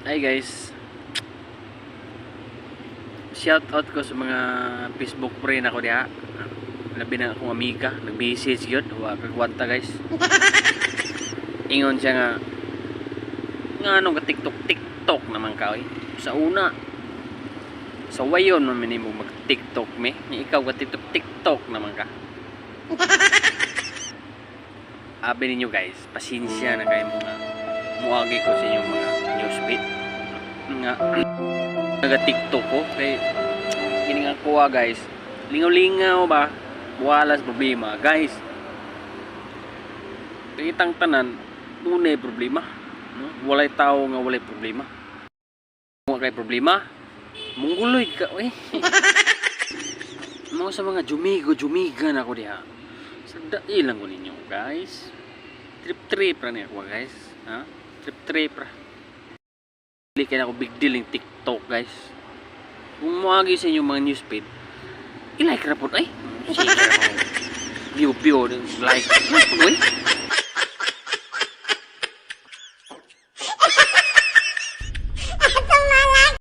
Hi guys. Shout out ko sa mga Facebook friend ako diha. Labi na akong amiga, nag-message gyud, wa kagwanta, guys. Ingon siya nga nga anong ka TikTok TikTok naman ka oy. Sa una sa wayon man nimo mag TikTok me, ni ikaw ka TikTok TikTok naman ka. Abi ninyo guys, pasensya na kayo mga muagi ko sa inyong mga newsfeed nga naga TikTok ko kay kini nga kuha, guys, lingaw-lingaw ba, walas problema, guys. Kay itang tanan dunay problema, no? Walay tao nga walay problema. Kung kay problema, mungguloy ka oy. Mga sa mga jumigo jumiga na ko diha sa dailan ko ninyo, guys. Trip trip ra ni ako, guys, ha, trip trip ra. Dili kay ako big deal yung TikTok, guys. Kung moagi sa inyong mga newsfeed, i-like ra pod ay. Sige ra ko. View view like like pod oy.